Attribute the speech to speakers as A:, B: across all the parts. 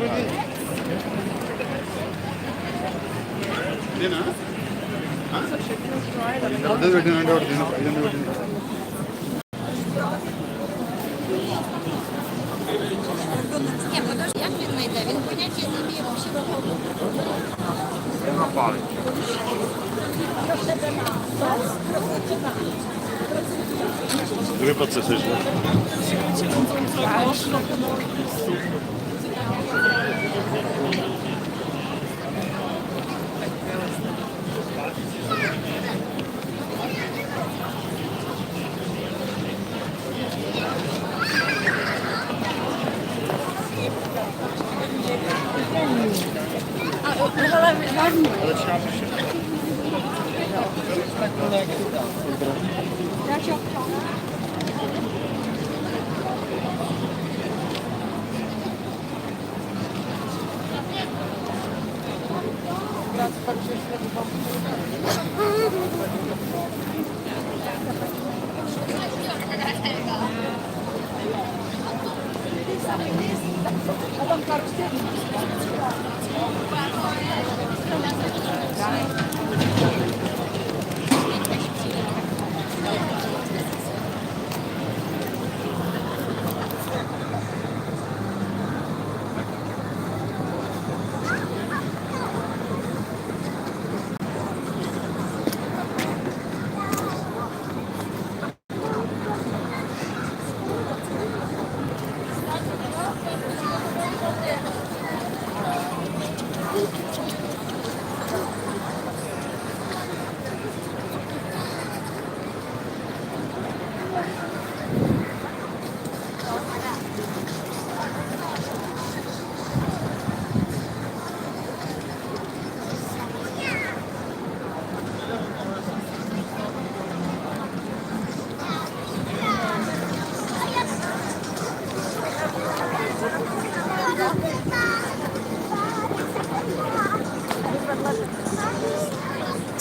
A: Ні, подожди, як він знайде? Він поняття не має взагалі.
B: Ryba coś źle.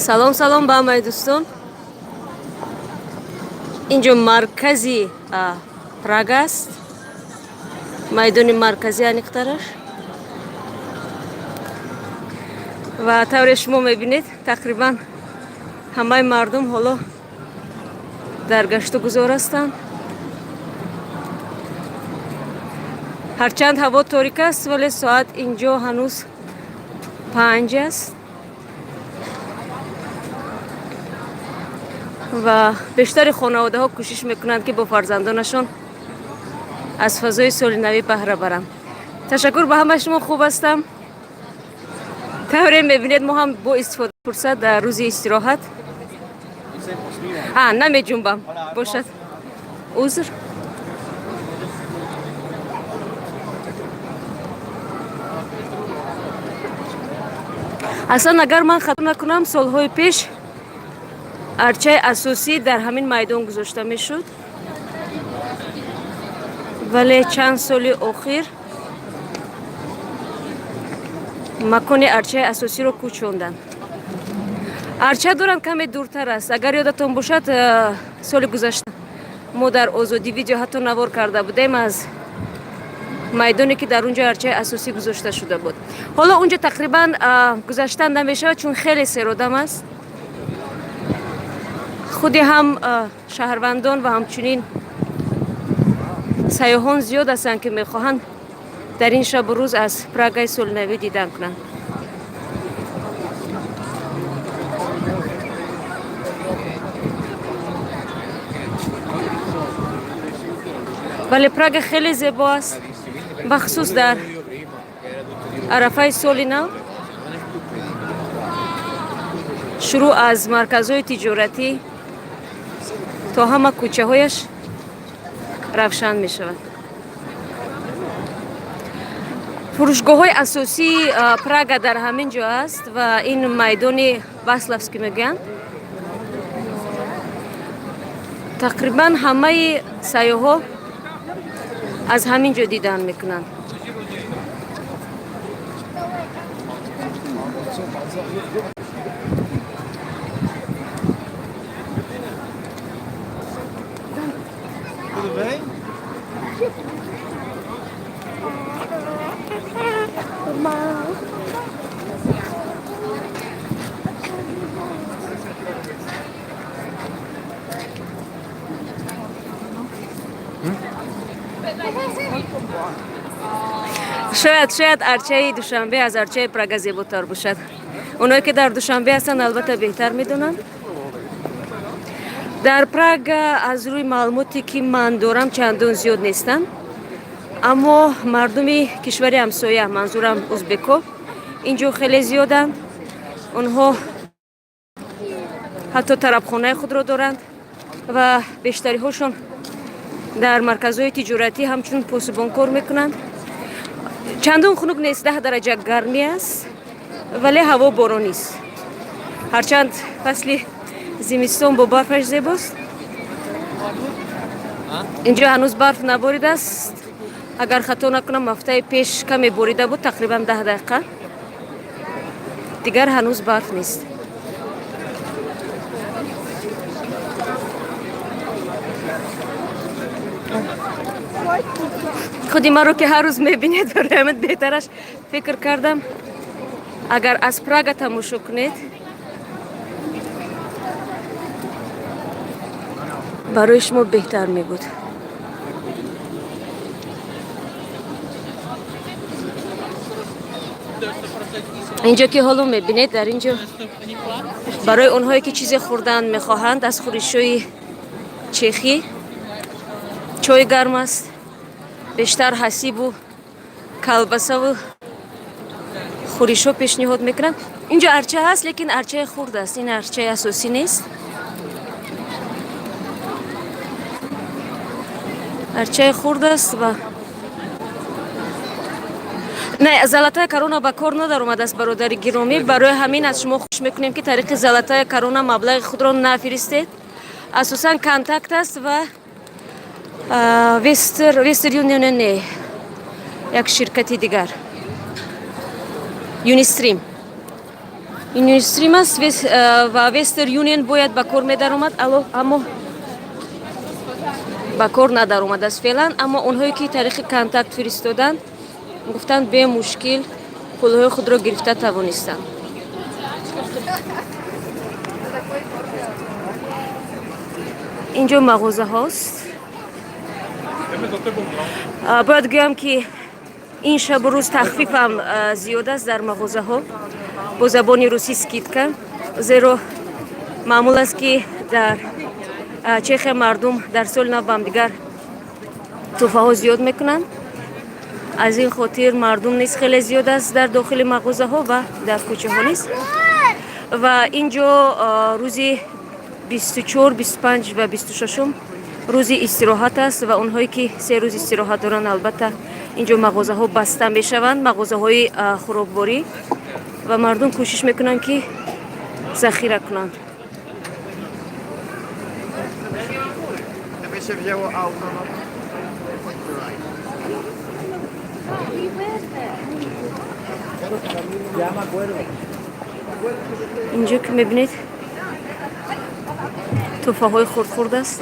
C: Салом, салом ба ҳамаи дӯстон. Инҷо маркази Прага аст, майдони марказӣ аниқтараш. Ва тавре шумо мебинед, тақрибан ҳамаи мардум ҳоло дар гашту гузор ҳастанд. Ҳарчанд ҳаво торик аст, вале соат инҷо ҳанӯз 5 аст ва бештари хонаводаҳо кӯшиш мекунанд, ки бо фарзандонашон аз фазои соли навӣ баҳра баранд. Ташаккур ба ҳамаи шумо, хуб ҳастам. Тавре мебинед, мо ҳам бо истифода фурсат дар рӯзи истироҳат намеҷунбам бошад, узр. Аслан, агар ман хато накунам, солҳои пеш арчаи асосӣ дар ҳамин майдон гузошта мешуд, вале чанд соли охир макони арчаи асосиро кӯчонданд. Арча доранд, каме дуртар аст. Агар ёдатон бошад, соли гузашта мо дар Озодӣ видео ҳатто навор карда будем аз майдоне, ки дар он ҷо арчаи асосӣ гузошта шуда буд. Ҳоло он ҷо тақрибан гузаштан намешавад, чун хеле серодам аст. Худи ҳам шаҳрвандон ва ҳамчунин сайёҳон зиёд ҳастанд, ки мехоҳанд дар ин шабу рӯз аз Прагаи солинавӣ дидан кунанд. Вале Прага хеле зебо аст, бахусус дар арафаи соли нав. Шурӯъ аз марказҳои тиҷоратӣ то ҳама кӯчаҳояш равшан мешавад. Фурӯшгоҳҳои асосии Прага дар ҳамин ҷо аст ва ин майдони Ваславский мегӯянд. Тақрибан ҳамаи сайёҳҳо аз ҳамин ҷо дидан мекунанд.
D: Tudo bem?
C: Шояд арчаи Душанбе аз арчаи Прага зеботар бошад. Оное ки дар Душанбе ҳастанд, албатта, беҳтар медонанд. Дар Прага, аз рӯи маълумоте ки ман дорам, чандон зиёд нестанд, аммо мардуми кишвари ҳамсоя, манзурам узбекҳо, ин ҷо хеле зиёданд. Онҳо ҳатто тарабхонаи худро доранд ва бештариҳошон дар марказҳои тиҷоратӣ ҳамчун посубон кор мекунанд. Чандон хунук нест, 10 дараҷа гармӣ аст, вале ҳаво боронист. Ҳарчанд фасли зимистон бо барфаш зебост. Инҷо ҳанӯз барф наборидааст. Агар хато накунам, ҳафтаи пеш каме борида буд, тақрибан 10 дақиқа. Дигар ҳанӯз барф нест. Худи маро ки ҳар рӯз мебинед, барои ҳамин беҳтараш фикр кардам, агар аз Прага тамошо кунед, барои шумо беҳтар мебуд. Инҷо ки ҳоло мебинед, дар инҷо барои онҳое ки чизе хӯрдан мехоҳанд, аз хӯришҳои чехӣ чой гарм аст, бештар ҳасибу калбасаву хӯришҳо пешниҳод мекунанд. Инҷо арча ҳаст, лекин арчаи хурд аст, ин арчаи асосӣ нест. Арчаи хурд аст ва не, Золотая корона ба кор надаромадааст, бародари гиромӣ. Барои ҳамин аз шумо хоҳиш мекунем, ки тариқи Золотая корона маблағи худро нафиристед. Асосан Контакт аст ва Вестер Юнион, не, як ширкати дигар, Юнистрим, Юнистрим аст ва Вестер Юнион бояд ба кор медаромад, аммо ба кор надаромадааст феълан. Аммо онҳое ки тариқи Контакт фиристоданд, гуфтанд, бемушкил пулҳои худро гирифта тавонистанд. Инҷо мағозаҳост. Бояд гӯям, ки ин шабу рӯз тахфифам зиёд аст дар мағозаҳо, бо забони русӣ скидка, зеро маъмул аст, ки дар Чехия мардум дар соли нав ба ҳамдигар тӯҳфаҳо зиёд мекунанд. Аз ин хотир мардум низ хеле зиёд аст дар дохили мағозаҳо ва дар кӯчаҳо низ. Ва ин ҷо рӯзи 24, 25 ва 26-ум рӯзи истироҳат аст ва онҳое ки 3 рӯз истироҳат доранд, албатта, ин ҷо мағозаҳо баста мешаванд, мағозаҳои хӯрокворӣ, ва мардум кӯшиш мекунанд, ки захира кунанд.
B: Gdyby się wzięło auto, no to...
D: Ya me acuerdo.
C: Инҷо ки мебинед, тӯҳфаҳои хурдхурд аст.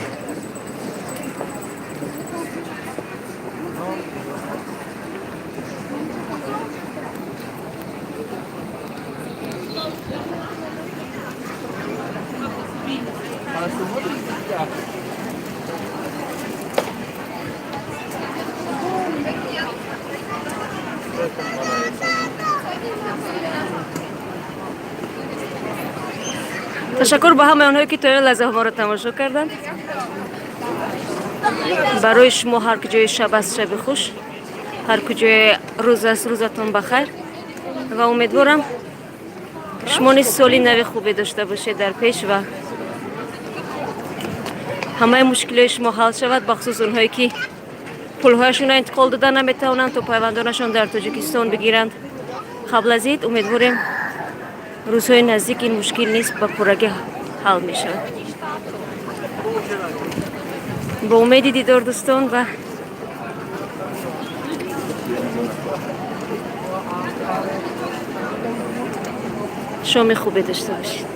C: Ташаккур ба ҳамаи онҳое, ки то ин лаҳза моро тамошо карданд. Барои шумо ҳар куҷои шаб аст, шаби хуш, ҳар куҷои рӯз аст, рӯзатон бахайр ва умедворам, шумо низ соли нави хубе дошта бошед дар пеш ва ҳамаи мушкилиҳои шумо ҳал шавад, бахусус онҳое ки пулҳояшонро интиқол дода наметавонанд, то пайвандонашон дар Тоҷикистон бигиранд қабл аз ид. Умедворем, рӯзҳои наздик ин мушкил низ ба пуррагӣ ҳал мешавад. Бо умеди дидор, дӯстон, ва шоми хубе дошта бошед.